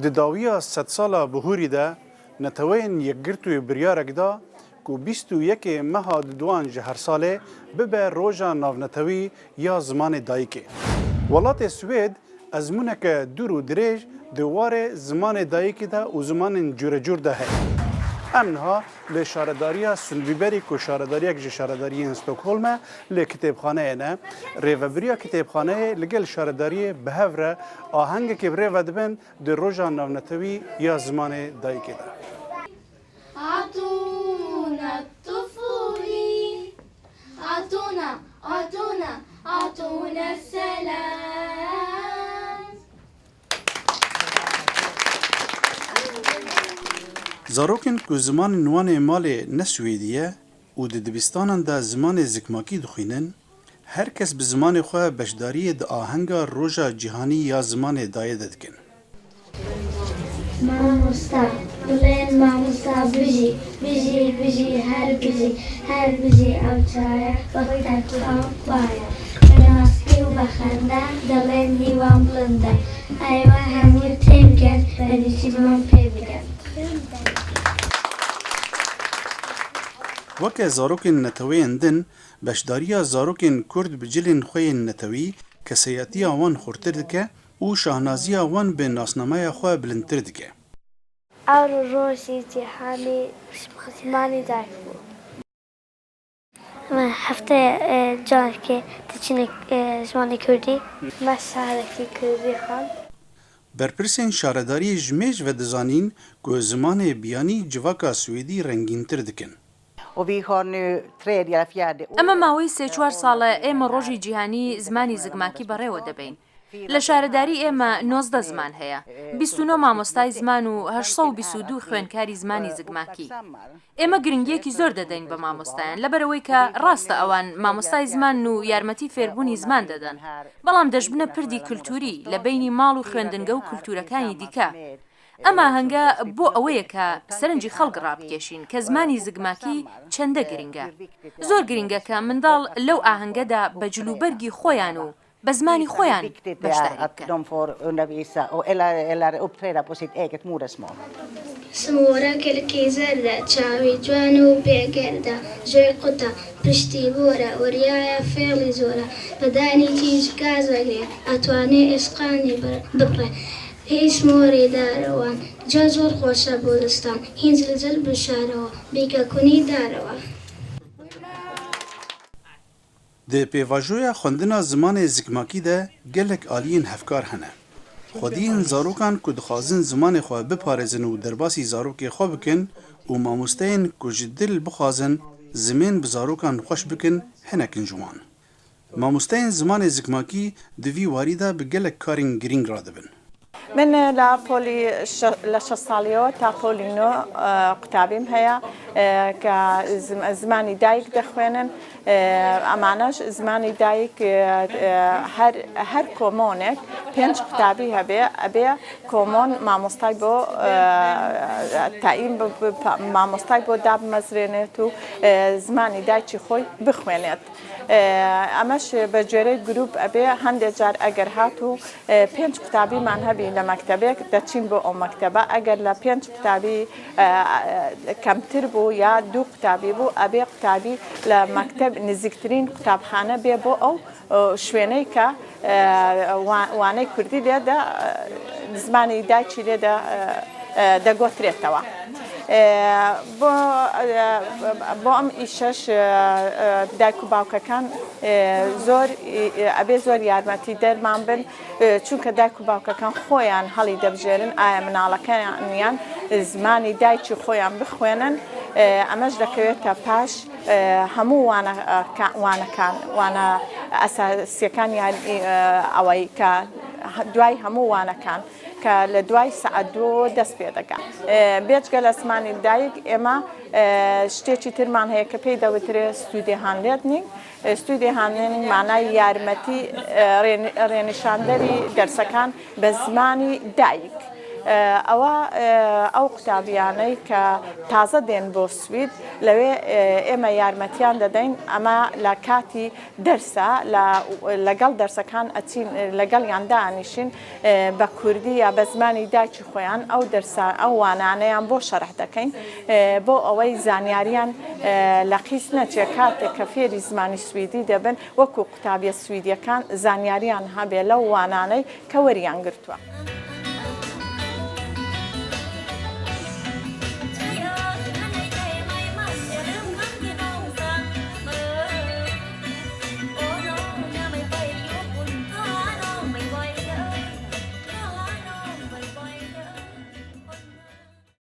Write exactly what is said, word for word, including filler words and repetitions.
Di dawiya sedsala bihûrî de Neteweyên Yekgirtûyê biryarek da ku bîst û yekê meha duduan ji her salê bibe Roja Navnetewî ya Zimanê Dayikê. Welatê Swêd ezmûneke dûr û dirêj di warê zimanê dayikê de û zimanên curecûr de heye. Em niha li şaredariya Sundbyberg ku şaredariyek ji şaredariyên Stockholm e, li kitêbxaneyê ne. Rêvebiriya kitêbxaneyê li gel şaredariyê bi hev re ahengekê bi rê ve dibin di Roja Navnetewî ya Zimanê Dayikê de. أعطونا الطفولي. أعطونا، أعطونا، أعطونا السلام. Zarokên ku zimanên wan ê malê ne swêdî ye û di dibistanan de zimanê zikmakî dixwînin, her kes bi zimanê xwe beşdariyê di ahenga Roja Cîhanî ya Zimanê Dayê de dikin. Mamosta, bilên mamosta bijî, bijî, bijî, her bijî, her bijî ew çaye, wextek xwe baye. Bi naskî û bi xende, dilên hîwan bilind e. Eywa hemû têm ket, berî çîman pê bikin. Weke zarokên neteweyên din, beşdariya zarokên Kurd bi cilên xwe yên netewî kesayetiya wan xurtir dike û şahnaziya wan bi nasnameya xwe bilindtir dike. Ewro rojî cîhanî zimanî dayik bû. Em hefteyê, e, carekê diçine, e, zimanê kurdî. Me şarekî kurdî xwend. Berpirsên şaredariyê ji mêj ve dizanîn ku zimanê biyanî civaka swêdî rengîntir dikin. Û vî xwe nû trê diya fiyade. ئەمە ماوەی سێ چوار ساڵە ئێمە ڕۆژی جیهانی زمانی زگماکی بەڕێوە دەبەین. لە شارەداری ئێمە نۆزدە زمان هەیە. بیست و نۆ مامۆستای زمان و هەشت سەد و بیست و دوو خوێنکاری زمانی زگماکی. ئێمە گرنگیەکی زۆر دەدەین بە مامۆستایان، لەبەرەوەی کە ڕاستە ئەوان مامۆستای زمان و یارمەتی فێربوونی زمان دەدەن، بەڵام دەشبنە پردی کولتوری لە بینی ماڵ و خوێندنگە و کولتورەکانی دیکە. ئەم ئاهەنگە بۆ ئەوەیە کە سەرنجی خەڵک ڕابکێشین کە زمانی زگماکی چەندە گرنگە. زۆر گرنگە کە منداڵ لەو ئاهەنگەدا بە جلوبەرگی خۆیان و بە زمانی خۆیان بەشداری بکەن. Småra kelkî zerre, çavî ciwan û pêgerde, joy quta, piştî bore, weriyaya fêlî zora, bedanî tîj gazegê, etwanê esqanî bibire. Hêy smorê darewan, ca zor xweşe bolistan, hîn zilzil bişarewa, bîke kunî darewa. Di pêvajoya xwendina zimanê zikmakî de gelek aliyên hevkar hene. Xwediyên zarokan ku dixwazin zimanê xwe biparêzin û derbasî zarokê xwe bikin û mamosteyên ku ji dil bixwazin zimên bi zarokan xweş bikin hinek in ji wan. Mamosteyên zimanê zikmakî di vî warî de bi gelek karên girîng radibin. من لە پۆلی شە-، لە شەش ساڵیەوە تا پۆلی نۆ، ئە، قوتابیم هەیە، ئە، کە زم-، زمانی دایک دەخوێنن. ئە، ئەمانەش زمانی دایک، ئە، ئە، هەر، هەر کۆمۆنێک پێنج قوتابی هەبێ، ئەبێ کۆمۆن مامۆستای بۆ، ئە، تەعین ب-، ب-، پا-، مامۆستای بۆ دابمەزرێنێت و، ئە، زمانی دایکی خۆی بخوێنێت. ئە، ئەمەش بە جۆرەی گروپ ئەبێ، هەندێک جار ئەگەر هات و، ئە، پێنج قوتابیمان هەبی لە مەکتەبێک، دەچین بۆ ئەو مەکتەبە. ئەگەر لە پێنج قوتابی، ئە، ئە، کەمتر بوو یا دوو قوتابی بوو، ئەبێ قوتابی لە مەکتەب نزیکترین قوتابخانە بێ بۆ ئەو، ئە، شوێنەی کە، ئە، وا-، وانەی کوردی لێدە، ئە، زمانی دایکی لێدە، ئە، ئە، دەگۆترێتەوە. ئە، بۆ، ئە، بۆ ئەم ئیشەش، ئە، ئە، دایک و باوکەکان، ئە، زۆر، ئە، ئەبێ زۆر یارمەتی دەرمان بن، ئە، چونکە دایک و باوکەکان خۆیان هەڵی دەبژێرن، ئایا مناڵەکانیان زمانی دایکی خۆیان بخوێنن، ئە، ئەمەش دەکەوێتە پاش، ئە، هەموو وانە-، ئە، کا-، وانەکان، وانە ئەساسیەکان یان، ئە، ئەوەی کە هە-، دوای هەموو وانەکان. کە لە دوای سەعات دوو دەست پێ دەکات. ئێ، بێجگە لە زمانی دایک، ئێمە، ئێ، شتێکی ترمان هەیە کە پێی دەوترێ ستودیهانلێرنینگ. ئێ، ستودیهانلێرنینگ مانای یارمەتی، ئێ، ڕێن-، ڕێنیشاندەری دەرسەکان بە زمانی دایک. ئەوە ئەو قوتابیانەی کە تازە دێن بۆ سوید، لەوێ ئێمە یارمەتیان دەدەین. ئەمە لە کاتی دەرسە، لەگەڵ دەرسەکان ئەچین، لەگەڵیان دانیشین، بە کوردی یا بە زمانی داکی خۆیان ئەو دەرسە، ئەو وانانەیان بۆ شەرح دەکەین، بۆ ئەوەی زانیاریان لە قیس نەچێ. کاتێک کە فێری زمانی سویدی دەبن، وەکو قوتابیە سویدیەکان زانیاریان هەبێ لەو وانانەی کە وەریان گرتووە.